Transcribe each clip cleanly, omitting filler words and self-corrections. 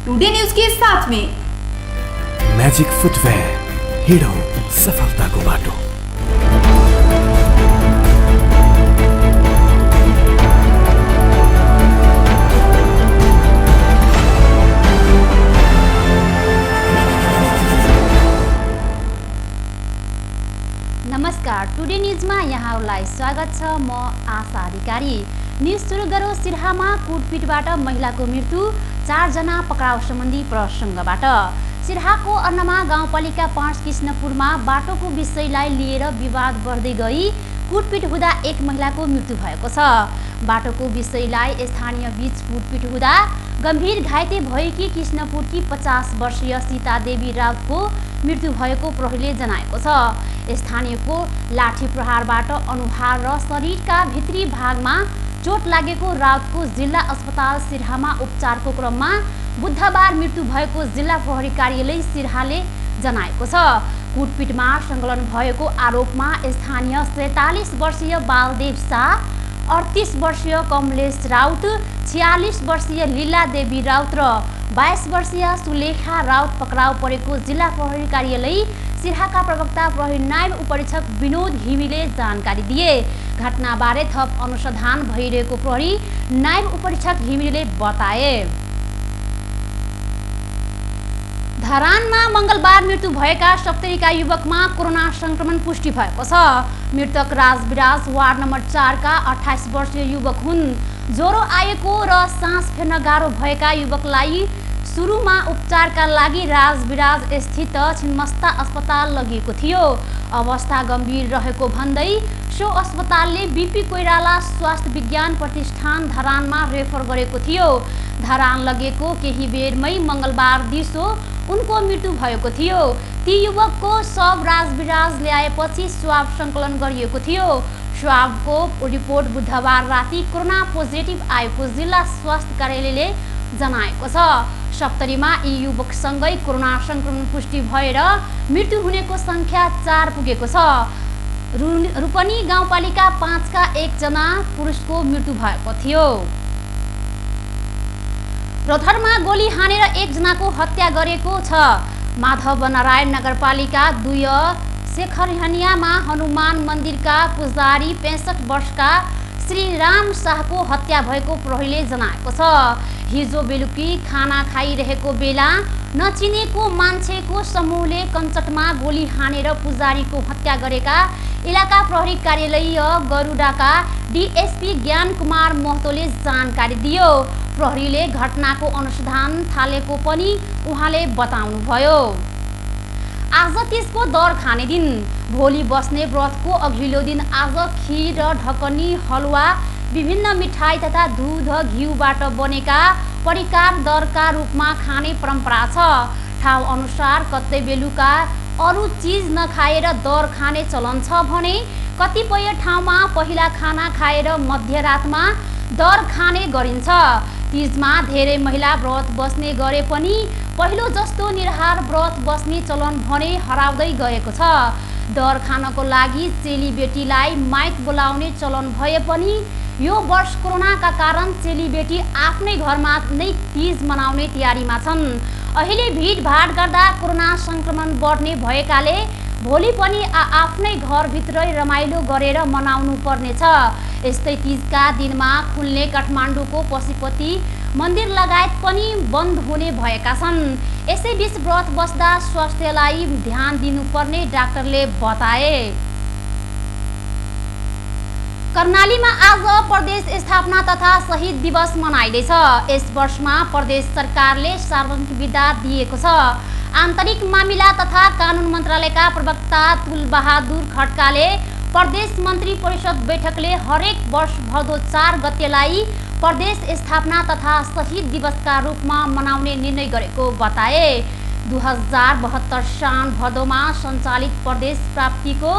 Today news के साथ में मैजिक फुटवेयर, हिडो सफलताको बाटो। नमस्कार, टुडे न्यूजमा यहाँहरूलाई स्वागत छ। म आशा अधिकारी। न्यूज सुरु गरौँ सिरहामा कुटपिटबाट महिलाको मृत्यु, 4 जना पक्राउ सम्बन्धी प्रसङ्गबाट। सिरहाको अन्नमा गाउँपालिका 5 कृष्णपुरमा बाटोको विषयलाई लिएर विवाद बढ्दै गई कुटपिट हुँदा एक महिलाको मृत्यु भएको छ। बाटोको विषयलाई स्थानीय बीच कुटपिट हुँदा गम्भीर घाइते भएकी कृष्णपुरकी 50 वर्षीय सीता देवी राउतको मृत्यु भएको प्रहरीले जनाएको छ। स्थानीयको लाठी प्रहारबाट अनुहार र शरीरका भित्री भागमा चोट लागेको राउतको जिल्ला अस्पताल सिरहामा उपचारको क्रममा बुधबार मृत्यु भएको जिल्ला प्रहरी कार्यालय सिरहाले जनाएको छ। कुटपिटमा संलग्न भएको आरोपमा स्थानीय 43 वर्षीय बालदेव शाह, 38 वर्षीय कमलेश राउत, 46 वर्षीय लीला देवी राउत र 22 वर्षीय सुलेखा राउत पक्राउ परेको जिल्ला प्रहरी कार्यालय सिरहाका प्रवक्ता प्रहरी नायब उपरीक्षक विनोद घिमिरेले जानकारी दिए। घटनाबारे थप अनुसन्धान भइरहेको प्रहरी नायब उपरीक्षक घिमिरेले बताए। धरानमा मंगलबार मृत्यु भएका 70 युवकमा कोरोना संक्रमण पुष्टि भएको छ। मृतक राजविराज वार्ड नम्बर 4 का 28 वर्षीय युवक हुन्। ज्वरो आएको र सास फेर्न गाह्रो भएका युवकलाई सुरुमा उपचारका लागि राजविराज स्थित छिन्मस्ता अस्पताल लगिएको थियो। अवस्था गम्भीर रहेको भन्दै सो अस्पतालले बीपी कोइराला स्वास्थ्य विज्ञान प्रतिष्ठान धरानमा रेफर गरेको थियो। धरान लगेको केही बेरमै मंगलबार दिउँसो उनको मृत्यु भएको थियो। ती युवकको शव राजविराज ल्याएपछि स्वाब संकलन गरिएको थियो। स्वाबको रिपोर्ट बुधबार राति कोरोना पोजिटिभ आएको जिल्ला स्वास्थ्य कार्यालयले जनाएको छ। 70मा यी युवकसँगै कोरोना संक्रमण पुष्टि भएर मृत्यु हुनेको संख्या 4 पुगेको छ। रूपनी गाउँपालिका 5 का 1 जना पुरुषको मृत्यु भएको थियो। रथरमा गोली हानेर 1 जनाको हत्या गरेको छ। माधव नारायण नगरपालिका 2 शेखरहनियामा हनुमान मन्दिरका पुजारी 65 वर्षका श्रीराम शाहको हत्या भएको प्रहरीले जनाएको छ। हिजो बेलुकी खाना खाइरहेको बेला नचिनेको मान्छेको समूहले कञ्चटमा गोली हानेर पुजारीको हत्या गरेका इलाका प्रहरी कार्यालय गरुडाका डीएसपी ज्ञान कुमार महतोले जानकारी दियो। प्रहरीले घटनाको अनुसन्धान थालेको पनि उहाँले बताउनुभयो। आज त्यसको दर खाने दिन, भोलि बस्ने व्रतको अघिल्लो दिन आज खिर र ढकनी, हलुवा, विभिन्न मिठाई तथा दूध घिउबाट बनेका परिकार दरका रूपमा खाने परम्परा छ। ठाउँ अनुसार कतै बेलुका अरू चीज नखाएर दर खाने चलन छ भने कतिपय ठाउँमा पहिला खाना खाएर मध्यरातमा दर खाने गरिन्छ। तीजमा धेरै महिला व्रत बस्ने गरे पनि पहिलो जस्तो निराहार व्रत बस्ने चलन भने हराउँदै गएको छ। दर खानको लागि चेलीबेटीलाई माइत बोलाउने चलन भए पनि यो वर्ष कोरोनाका कारण चेलीबेटी आफ्नै घरमा नै तीज मनाउने तयारीमा छन्। अहिले भिडभाड गर्दा कोरोना संक्रमण बढ्ने भएकाले भोलि पनि आफ्नै घरभित्रै रमाइलो गरेर मनाउनु पर्नेछ। यस्तै तीजका दिनमा खुल्ने काठमाडौँको पशुपति मन्दिर लगायत पनि बन्द हुने भएका छन्। यसैबीच व्रत बस्दा स्वास्थ्यलाई ध्यान दिनुपर्ने डाक्टरले बताए। कर्णालीमा आज प्रदेश स्थापना तथा शहीद दिवस मनाइँदैछ। यस वर्षमा प्रदेश सरकारले सार्वजनिक बिदा दिएको छ। आन्तरिक मामिला तथा कानुन मन्त्रालयका प्रवक्ता तुलबहादुर खड्काले प्रदेश मन्त्री परिषद बैठकले हरेक वर्ष भदौ 4 गतेलाई प्रदेश स्थापना तथा शहीद दिवसका रूपमा मनाउने निर्णय गरेको बताए। 2072 साल भदौमा सञ्चालित प्रदेश प्राप्तिको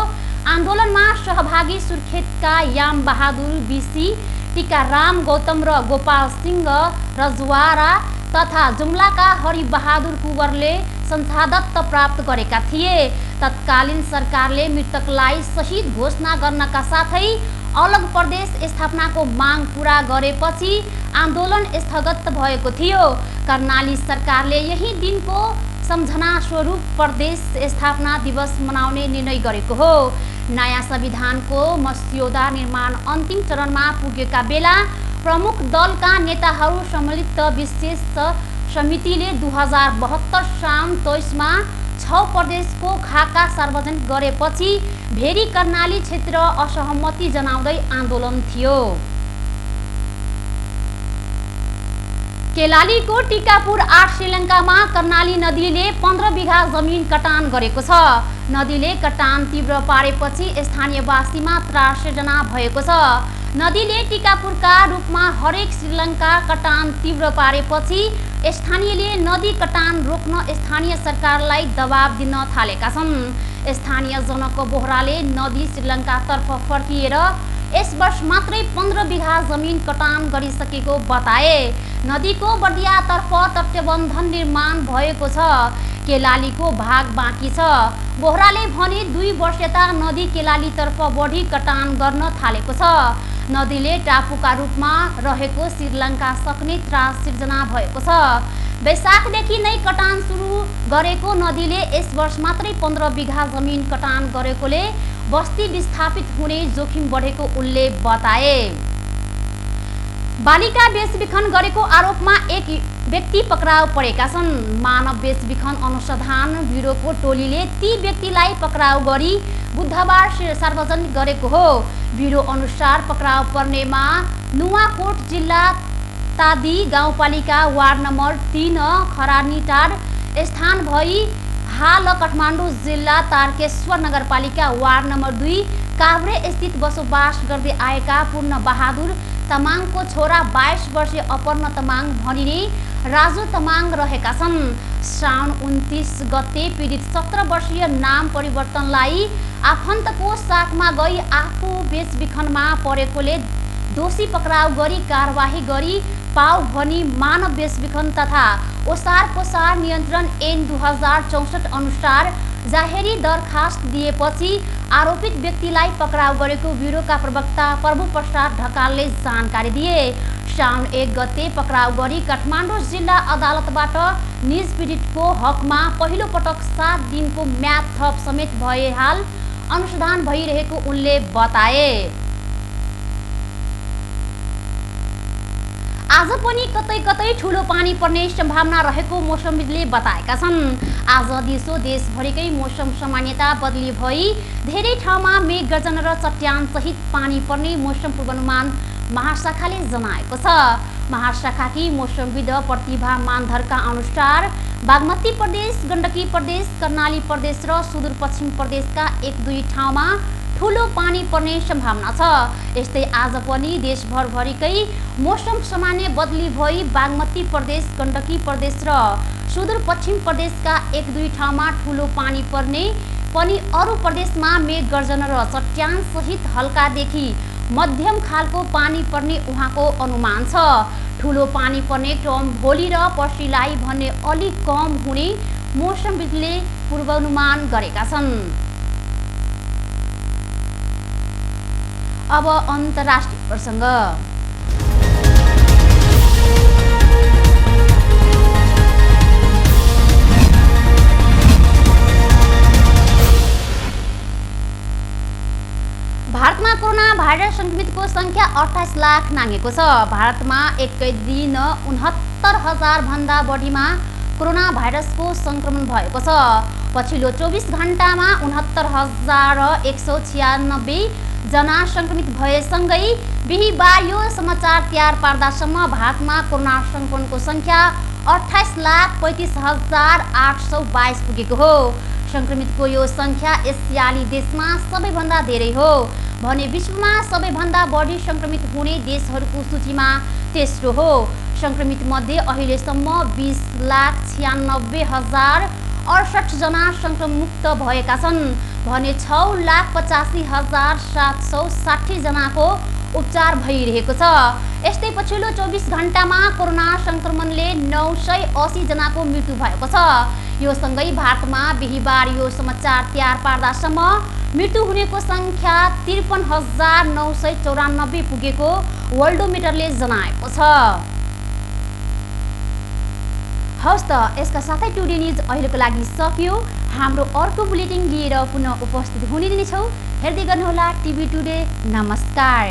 आन्दोलनमा सहभागी सुर्खेतका याम बहादुर बिसी, टीकाराम गौतम र गोपाल सिंह रजवारा तथा जुम्लाका हरिबहादुर कुँवरले शहादत प्राप्त गरेका थिए। तत्कालीन सरकारले मृतकलाई शहीद घोषणा गर्नका साथै अलग प्रदेश स्थापनाको माग पूरा गरेपछि आन्दोलन स्थगित भएको थियो। कर्णाली सरकारले यही दिनको सम्झना स्वरूप प्रदेश स्थापना दिवस मनाउने निर्णय गरेको हो। नयाँ संविधानको मस्यौदा निर्माण अन्तिम चरणमा पुगेका बेला प्रमुख दलका नेताहरू सम्मिलित विशेष समितिले 2072 साउन 23मा 6 प्रदेशको खाका सार्वजनिक गरेपछि भेरी कर्णाली क्षेत्र असहमति जनाउँदै आन्दोलन थियो। केलालीको टिकापुर 8 श्रीलङ्कामा कर्णाली नदीले 15 बिघा जमिन कटान गरेको छ। नदीले कटान तीव्र पारेपछि स्थानीयवासीमा त्रास सिर्जना भएको छ। नदीले टिकापुरका रूपमा हरेक श्रीलङ्का कटान तीव्र पारेपछि स्थानीयले नदी कटान रोक्न स्थानीय सरकारलाई दबाब दिन थालेका छन्। स्थानीय जनको बोहराले नदी श्रीलङ्कातर्फ फर्किएर यस वर्ष मात्रै 15 बिघा जमिन कटान गरिसकेको बताए। नदीको बर्दियातर्फ तटबन्धन निर्माण भएको छ। केलालीको भाग बाँकी छ। बोहराले भने 2 वर्ष यता नदी केलालीतर्फ बढी कटान गर्न थालेको छ। नदीले टापुका रूपमा रहेको श्रीलङ्का सक्ने त्रास सिर्जना भएको छ। वैशाखदेखि नै कटान सुरु गरेको नदीले यस वर्ष मात्रै 15 बिघा जमिन कटान गरेकोले बस्ती विस्थापित हुने जोखिम बढेको उनले बताए। बालिका बेचबिखन गरेको आरोपमा एक व्यक्ति पक्राउ परेका छन्। मानव बेचबिखन अनुसन्धान ब्युरोको टोलीले ती व्यक्तिलाई पक्राउ गरी बुधबार सार्वजनिक गरेको हो। ब्युरो अनुसार पक्राउ पर्नेमा नुवाकोट जिल्ला तादी गाउँपालिका वार्ड नम्बर 3 खरानीटार स्थान भई हाल काठमाडौँ जिल्ला तारकेश्वर नगरपालिका वार्ड नम्बर 2 काभ्रे स्थित बसोबास गर्दै आएका पूर्ण बहादुर तमाङको छोरा 22 वर्षीय अपर्ण तमाङ भनिने राजु तमाङ रहेका छन्। साउन 29 गते पीडित 17 वर्षीय नाम परिवर्तनलाई आफन्तको साथमा गई आफू बेचबिखनमा परेकोले दोषी पक्राउ गरी कारवाही गरी पाउ भनी मानव बेचबिखन तथा ओसार पसार नियन्त्रण ऐन 2064 अनुसार जाहेरी दरखास्त दिएपछि आरोपित व्यक्तिलाई पक्राउ गरेको ब्युरोका प्रवक्ता प्रभु प्रसाद ढकालले जानकारी दिए। साउन 1 गते पक्राउ गरी काठमाडौँ जिल्ला अदालतबाट निज पीडितको हकमा पहिलो पटक 7 दिनको म्याद थप समेत भए हाल अनुसन्धान भइरहेको उनले बताए। आज पनि कतै कतै ठूलो पानी पर्ने सम्भावना रहेको मौसमविदले बताएका छन्। आज दिउँसो देशभरिकै मौसम सामान्यता बदली भई धेरै ठाउँमा मेघ गर्जन र चट्यान सहित पानी पर्ने मौसम पूर्वानुमान महाशाखाले जनाएको छ। महाशाखाकी मौसमविद प्रतिभा मानधरका अनुसार बागमती प्रदेश, गण्डकी प्रदेश, कर्णाली प्रदेश र सुदूरपश्चिम प्रदेशका 1-2 ठाउँमा ठूलो पानी पर्ने सम्भावना छ। यस्तै आज पनि देशभरभरिकै मौसम सामान्य बदली भई बागमती प्रदेश, गण्डकी प्रदेश र सुदूरपश्चिम प्रदेशका 1-2 ठाउँमा ठूलो पानी पर्ने पनि अरू प्रदेशमा मेघ गर्जन र चट्यान सहित हल्कादेखि मध्यम खालको पानी पर्ने उहाँको अनुमान छ। ठूलो पानी पर्ने क्रम भोलि र पर्सिलाई भन्ने अलि कम हुने मौसमविदले पूर्वानुमान गरेका छन्। अब अन्तर्राष्ट्रिय प्रसङ्ग। भारतमा कोरोना भाइरस संक्रमितको संख्या 28 लाख नाघेको छ। भारतमा एकै दिन 69,000 भन्दा बढीमा कोरोना भाइरसको संक्रमण भएको छ। पछिल्लो 24 घण्टामा 69,196 जना संक्रमित भएसँगै बिहीबार यो समाचार तयार पार्दासम्म भारतमा कोरोना संक्रमणको संख्या 28,35,822 पुगेको हो। संक्रमितको यो संख्या एसियाली देशमा सबैभन्दा धेरै हो भने विश्वमा सबैभन्दा बढी संक्रमित हुने देशहरूको सूचीमा तेस्रो हो। संक्रमित मध्ये अहिलेसम्म 20,96,068 जना संक्रमणमुक्त भएका छन् भने 6,85,760 जनाको उपचार भइरहेको छ। यस्तै पछिल्लो 24 घण्टामा कोरोना संक्रमणले 980 जनाको मृत्यु भएको छ। यो सँगै भारतमा बिहीबार यो समाचार तयार पार्दासम्म मृत्यु हुनेको संख्या 53,994 पुगेको वर्ल्डोमिटरले जनाएको छ। हवस् त, यसका साथै टुडे न्युज अहिलेको लागि सकियो। हाम्रो अर्को बुलेटिन लिएर पुनः उपस्थित हुने नै छौँ। हेर्दै गर्नुहोला टिभी टुडे। नमस्कार।